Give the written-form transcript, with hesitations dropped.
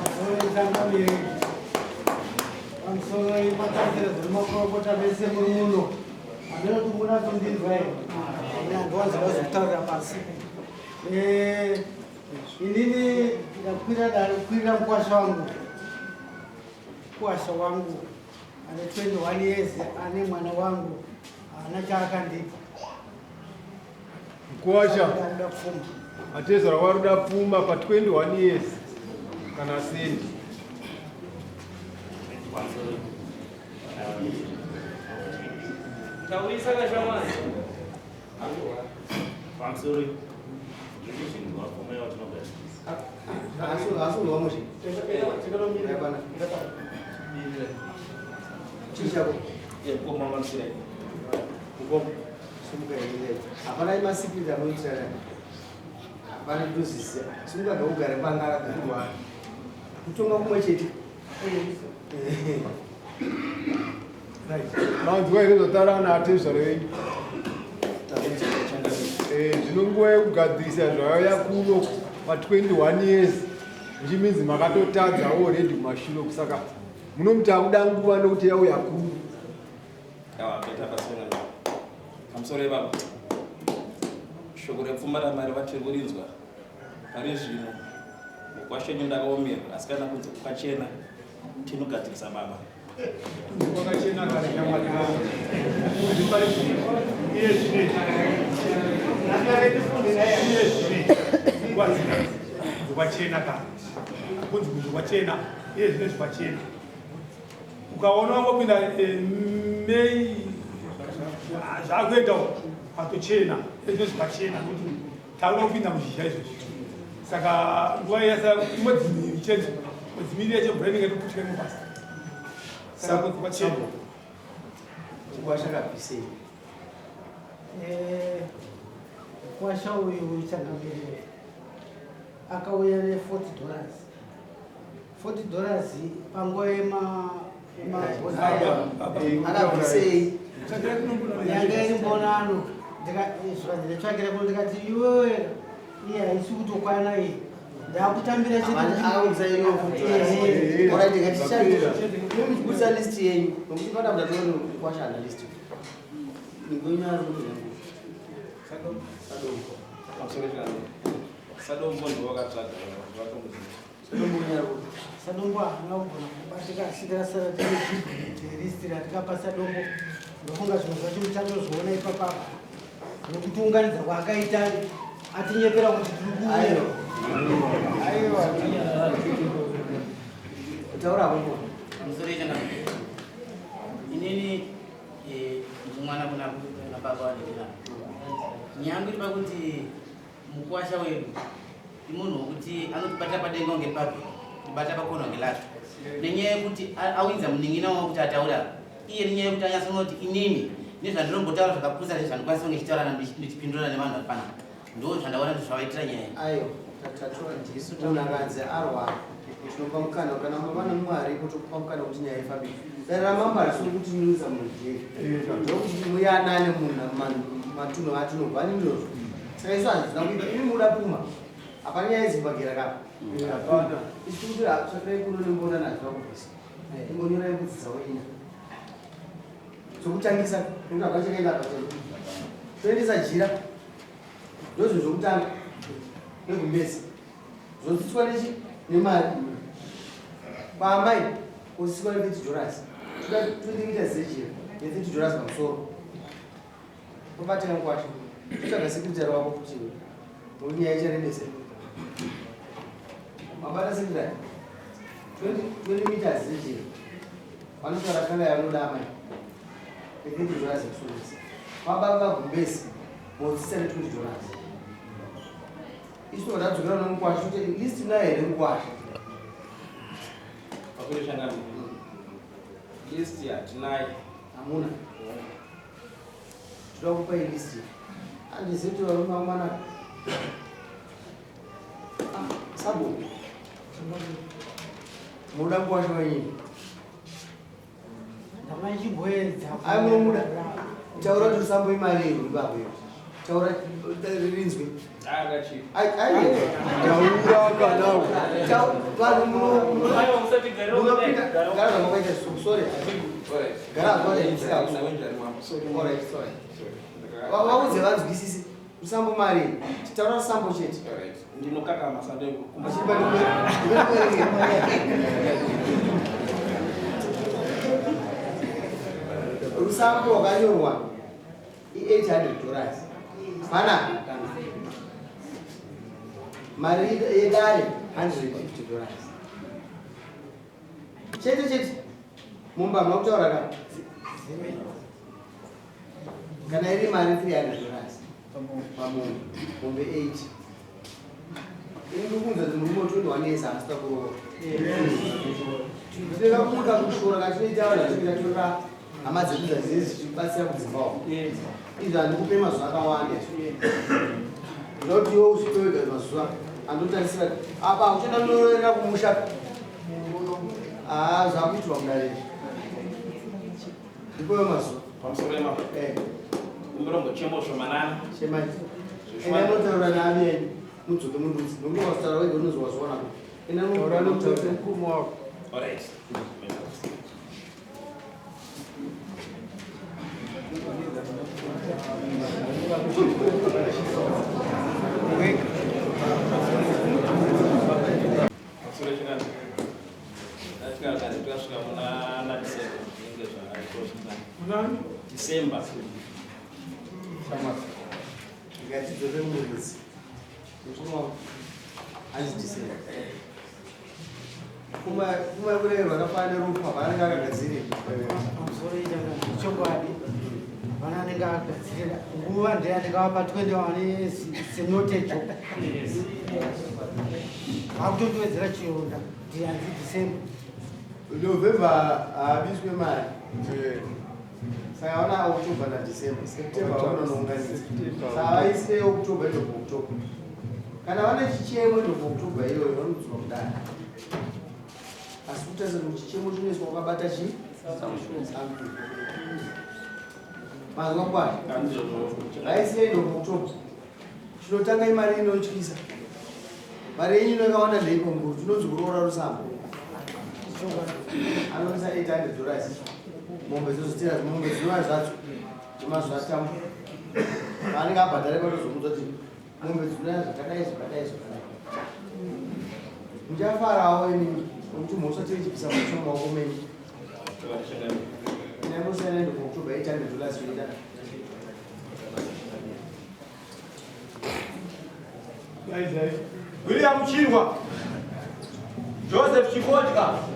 Pamusoro pamusoro ipatatira zvemakurokota vese muri muno. Hameno kuti munatondinzwa here? Handiwanzi vazokutaurira pasi. Eh, inini ndakwira dare kukwirira mukwasha wangu. Mukwasha wangu ane 21 years ane mwana wangu haana chaakandipa. Mkwasha atezvara waruda pfuma pa 21 years kana sendi. Taurisa kashamwari. Pamusoro zvinhu wabvuma yatinogadzirisa. Asi unwa mushe. Hapana. Chii chako? Mukoma mamusira. Mukoma. Simuka here. Hapana masikiri anoitira. Hapana ndozviziva. Simuka ngaugare panga akagurwa. Kutonga kumwe chete. Manzwa here zvataura naatezvara venyu? Eh, zvino nguva yekugadzirisa zvauya kuno pa 21 years which means makatotadza already kumashure kusaka munomuti akuda nguva nokuti yauya kuno. Pamusoro ipapa shoko repfuma ramari vatiri kurinzwa pari zvino mukwasha wenyu ndakaomerwa asi kana kunze kwakachena tinogadzirisa baba. Kwakachena kare shamwari iye zvine iye zvine nguva dzino kwachena kare kunzi kunze kwachena iye zvine zvikwachena ukaona wangopinda eh, mei zvakuendawo kwatochena iye zvine zvikwachena nokuti takuda kupinda muzhizha izvezvi saka nguva yasa mwedzi miviri chete mwedzi miviri yacho mvura inenge itoputika imobasa saka kunze kwachena. Chikwasha kabvisei. Eh, Mukwasha uyu changamire akauya ne 40 dollars 40 dollars panguva yema Akabvisei. yanga iri mbonano ndikatsvakira kuno ndikati iwewe iye haisi kutokwana iyi ndakutambira Akaudza iyo futi. Alright, ngatishandise. Muchibudisa list yenyu. Nokuti pana mndatoro mukwasha ana list. Ngonya ari kupinda. Sadombo. Pamusoro changamire. Sadombo ndiwo wakatsvaga vatomuziva. Sadombo unyari kupi? Sadombo haana kugona kubatika asi takasara tine list ratikapa Sadombo ndofunga zvimwe zvacho muchatozviona ipapapa nokutiunganidza kwaakaita atinyepera kuti tiri kuuya. Aiwa. Aiwa. Taura hapo. Pamusoro changamire. Inini eh, ndimwana kuna kuna baba vanendina. Nyaya yangu iri pakuti mukuwasha wedu imunhu wokuti anotibata padenga kunge papi kutibata pakona kunge lapi nenyaya yekuti awinza munin'ina wangu kuti ataura iye nenyaya yekuti anyatsonoti inini nezvandinombotaura zvakapusa nezvandikwanisa kunge ndichitaura ndichipindurana nevanhu vari panapa ndo zvandaona kuti zvavaitira nyaya iyi. Aiwa, tatora ndisu munhu akanzi arwara tinopa mukana kana mava nemwari kutokupa mukana kuti nyaya ifambe. Dare ramambo harisiri kuti nyuza munhu jeri ndokuti muyanane munhu matunhu atinobva nindozvo. Saka isu hazvina kuipa imi muda puma hapana nyaya yezimbagera kapa Hapana. Isu tikuti tsvakirai kuno nembona nazvina kubvisa imbonyorai mbudzi dzavo ina dzokutangisa nekuti hapana chakaenda apa chero toendesa jira ndozvinhu zvokutanga negumbezi zvotsitswa nechi nemari paamai kotsitswa ne30 dollars toda 20 meters dzejira ne30 dollars pamusoro tobatira mukwasha totsvaga secretary wako kuti nokuti nyaya icharebesa mabata secretary 20 meters dzejira vanotaura kala yavanoda amai ne30 dollars yekusoresa mababa gumbezi motsitsa ne20 dollars isu tobva tadzokera nomukwasha kuti list nayo here mukwasha. Pamusoro changamire. List hatinayo. Hamuna. Toda kupa list handizivi kuti varume vamwana sabo munoda mukwasha wenyini. Ndamaichimboedza. Ai munomuda taura kuti sambo imari iri ipapo iyo taura rinzwe. Vaudze vanzwisise rusambo mari titaura rusambo chete. Ndinokakama sandeko. Rusambo rwakanyorwa i$800. Pana mari yedare $150. Chete chete mumba hamuna kutaura ka kana iri mari $300 pamunhu mombe 8. Ini ndikuunza kuti murume 21 years haasita kuroora. Tinoda kumuka kushora katinoita vanhu vatinenge tatorera hama dzedu dzazii dzichibatsira kudzimba uko. Izvi handikupe mazuva akawanda. Ndoda kuti iwe usvike wega mazuva andotarisira apa uchienda kunororera kumusha. Ah, zvakuitirwa mudare izvi. Ndipowe mazuva. Pamusoro yemambo. Kumbira chembo shomanana. Chemai. Enda munotaura naami yenyu mudzoke mundudzi nokuti ukazitaura wega unonzi wazviona. Enda munotaura nemukoma wako. Alright. Pamusoro chingani? Tasvika muna na December. Inge zvaitwa. Munani? December. Ngatidzoke murudzi. Mukoma wangu. Hanzi December. Kuma kuma kurerwa akafanana nerupa paanenge akagadzirira. Pamusoro ichanga chokwadi. Vana anenge akagadzirira nguva ndiye anenge avapa 21 senotecho. Vakutondowedzera chironda kuti hanzi December. November haabiswe mari. Saka vana October na December. September vanonounganidza. Saka vaise October end of October. Kana vane chichemo end of October iyoyo vanodzoka kudare. Asi kutarisa kuti chichemo chinoiswa wakabata chii? Something. Mazwa kwazvo. Vaise end of October. Chinotanga imari inotyisa. Mari yenyu ino yakawanda ndeipo mukuru chinonzi kuroora rusambo. Anoisa $800. Mombe dzozotera mombe dzinova zvadzo nemazuva atambo. Paanenge abhadhara patozomuudza kuti mombe dzinouya zvakadai zvakadai zvakadai. Muchafarawo imimi nokuti mhosva tichibvisa mhosva mumaoko menyu. Inangosiyana end of October $800 yoita. William Chirwa. Joseph Chikodya.